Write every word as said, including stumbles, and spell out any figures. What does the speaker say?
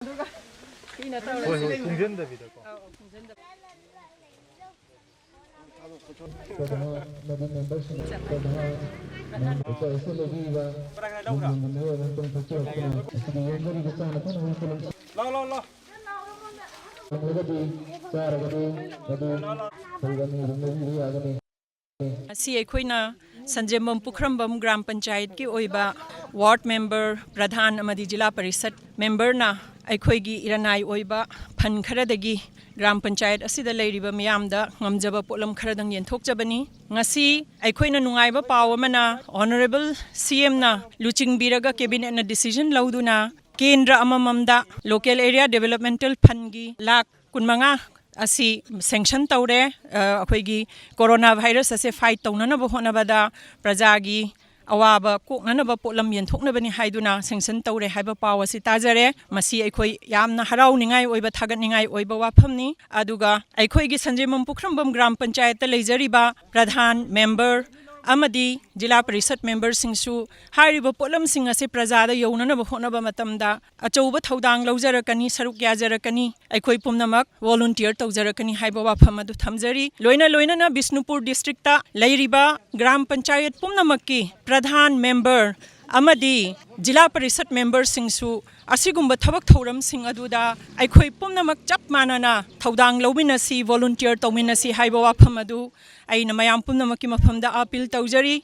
ꯑꯗꯨꯒ ꯀꯨꯏꯅ ꯇꯧꯔꯁꯤ꯫ ꯍꯣꯏ, ꯍꯣꯏ, ꯇꯨꯡꯁꯤꯟꯗꯕꯤꯗꯀꯣ꯫ ꯑꯧ, ꯑꯧ, ꯇꯨꯡꯁꯤꯟꯗꯕꯤ꯫ ꯄ꯭ꯔꯙꯥꯟ ꯑꯃꯗꯤ ꯃꯦꯝꯕꯔꯁꯤꯡ, ꯄ꯭ꯔꯙꯥꯟ ꯃꯦꯝꯕꯔ ꯑꯁꯤ ꯂꯧꯕꯤꯔꯤꯕ ꯌꯨꯝ ꯌꯨꯝꯒꯤ ꯃꯤꯑꯣꯏ ꯑꯃ ꯄꯨꯟꯅ ꯊꯣꯛꯆꯔꯛꯇꯨꯅ ꯉꯁꯤꯗꯤ ꯌꯦꯡꯖꯔꯤꯕ ꯆꯥꯅ ꯊꯛꯅꯕ ꯄꯣꯠꯂꯝꯁꯤꯡ ꯂꯧꯔꯒꯗꯤ, ꯆꯥꯔꯒꯗꯤ ꯃꯗꯨ ꯐꯩ ꯑꯅꯤ ꯑꯗꯨꯝ ꯂꯧꯕꯤꯕ ꯌꯥꯒꯅꯤ꯫ ꯉꯁꯤ ꯑꯩꯈꯣꯏꯅ ꯁꯟꯖꯦꯝꯕꯝ ꯄꯨꯈ꯭ꯔꯝꯕꯝ ꯒ꯭ꯔꯥꯝ ꯄꯟꯆꯥꯌꯠꯀꯤ ꯑꯣꯏꯕ ꯋꯥꯔꯗ ꯃꯦꯝꯕꯔ, ꯄ꯭ꯔꯙꯥꯟ ꯑꯃꯗꯤ ꯖꯤꯂꯥ ꯄꯔꯤꯁꯠ ꯃꯦꯝꯕꯔꯅ ꯑꯩꯈꯣꯏꯒꯤ ꯏꯔꯅꯥꯏ ꯑꯣꯏꯕ ꯐꯟ ꯈꯔꯗꯒꯤ ꯒ꯭ꯔꯥꯝ ꯄꯟꯆꯥꯌꯠ ꯑꯁꯤꯗ ꯂꯩꯔꯤꯕ ꯃꯤꯌꯥꯝꯗ ꯉꯝꯖꯕ ꯄꯣꯠꯂꯝ ꯈꯔꯗꯪ ꯌꯦꯟꯊꯣꯛꯆꯕꯅꯤ꯫ ꯉꯁꯤ ꯑꯩꯈꯣꯏꯅ ꯅꯨꯡꯉꯥꯏꯕ ꯄꯥꯎ ꯑꯃꯅ ꯑꯣꯅꯔꯦꯕꯜ ꯁꯤ ꯑꯦꯝꯅ ꯂꯨꯆꯤꯡꯕꯤꯔꯒ ꯀꯦꯕꯤꯅꯦꯠꯅ ꯗꯤꯁꯤꯖꯟ ꯂꯧꯗꯨꯅ ꯀꯦꯟꯗ꯭ꯔ ꯑꯃꯃꯝꯗ ꯂꯣꯀꯦꯜ ꯑꯦꯔꯤꯌꯥ ꯗꯤꯕꯦꯂꯞꯃꯦꯟꯇꯦꯜ ꯐꯟꯒꯤ ꯂꯥꯈ ꯀꯨꯟꯃꯉꯥ ꯑꯁꯤ ꯁꯦꯡꯁꯟ ꯇꯧꯔꯦ꯫ ꯑ, ꯑꯩꯈꯣꯏꯒꯤ ꯀꯣꯔꯣꯅꯥ ꯚꯥꯏꯔꯁ ꯑꯁꯦ ꯐꯥꯏꯠ ꯇꯧꯅꯅꯕ ꯍꯣꯠꯅꯕꯗ ꯄ꯭ꯔꯖꯥꯒꯤ ꯑꯋꯥꯕ ꯀꯣꯛꯅꯅꯕ ꯄꯣꯠꯂꯝ ꯌꯦꯟꯊꯣꯛꯅꯕꯅꯤ ꯍꯥꯏꯗꯨꯅ ꯁꯦꯡꯁꯟ ꯇꯧꯔꯦ ꯍꯥꯏꯕ ꯄꯥꯎ ꯑꯁꯤ ꯇꯥꯖꯔꯦ꯫ ꯃꯁꯤ ꯑꯩꯈꯣꯏ ꯌꯥꯝꯅ ꯍꯔꯥꯎꯅꯤꯡꯉꯥꯏ ꯑꯣꯏꯕ, ꯊꯥꯒꯠꯅꯤꯡꯉꯥꯏ ꯑꯣꯏꯕ ꯋꯥꯐꯝꯅꯤ꯫ ꯑꯗꯨꯒ ꯑꯩꯈꯣꯏꯒꯤ ꯁꯟꯖꯦꯝꯕꯝ ꯄꯨꯈ꯭ꯔꯝꯕꯝ ꯒ꯭ꯔꯥꯝ ꯄꯟꯆꯥꯌꯠꯇ ꯂꯩꯖꯔꯤꯕ ꯄ꯭ꯔꯙꯥꯟ, ꯃꯦꯝꯕꯔ ꯑꯃꯗꯤ ꯖꯤꯂꯥ ꯄꯔꯤꯁꯠ ꯃꯦꯝꯕꯔꯁꯤꯡꯁꯨ ꯍꯥꯏꯔꯤꯕ ꯄꯣꯠꯂꯝꯁꯤꯡ ꯑꯁꯤ ꯄ꯭ꯔꯖꯥꯗ ꯌꯧꯅꯅꯕ ꯍꯣꯠꯅꯕ ꯃꯇꯝꯗ ꯑꯆꯧꯕ ꯊꯧꯗꯥꯡ ꯂꯧꯖꯔꯛꯀꯅꯤ, ꯁꯔꯨꯛ ꯌꯥꯖꯔꯛꯀꯅꯤ, ꯑꯩꯈꯣꯏ ꯄꯨꯝꯅꯃꯛ ꯚꯣꯂꯨꯟꯇꯤꯌꯔ ꯇꯧꯖꯔꯛꯀꯅꯤ ꯍꯥꯏꯕ ꯋꯥꯐꯝ ꯑꯗꯨ ꯊꯝꯖꯔꯤ꯫ ꯂꯣꯏꯅ ꯂꯣꯏꯅꯅ ꯕꯤꯁꯅꯨꯄꯨꯔ ꯗꯤꯁꯇ꯭ꯔꯤꯛꯇ ꯂꯩꯔꯤꯕ ꯒ꯭ꯔꯥꯝ ꯄꯟꯆꯥꯌꯠ ꯄꯨꯝꯅꯃꯛꯀꯤ ꯄ꯭ꯔꯙꯥꯟ, ꯃꯦꯝꯕꯔ ꯑꯃꯗꯤ ꯖꯤꯂꯥ ꯄꯔꯤꯁꯠ ꯃꯦꯝꯕꯔꯁꯤꯡꯁꯨ ꯑꯁꯤꯒꯨꯝꯕ ꯊꯕꯛ ꯊꯧꯔꯝꯁꯤꯡ ꯑꯗꯨꯗ ꯑꯩꯈꯣꯏ ꯄꯨꯝꯅꯃꯛ ꯆꯞ ꯃꯥꯟꯅꯅ ꯊꯧꯗꯥꯡ ꯂꯧꯃꯤꯟꯅꯁꯤ, ꯚꯣꯂꯨꯟꯇꯤꯌꯔ ꯇꯧꯃꯤꯟꯅꯁꯤ ꯍꯥꯏꯕ ꯋꯥꯐꯝ ꯑꯗꯨ ꯑꯩꯅ ꯃꯌꯥꯝ ꯄꯨꯝꯅꯃꯛꯀꯤ ꯃꯐꯝꯗ ꯑꯥꯄꯤꯜ ꯇꯧꯖꯔꯤ꯫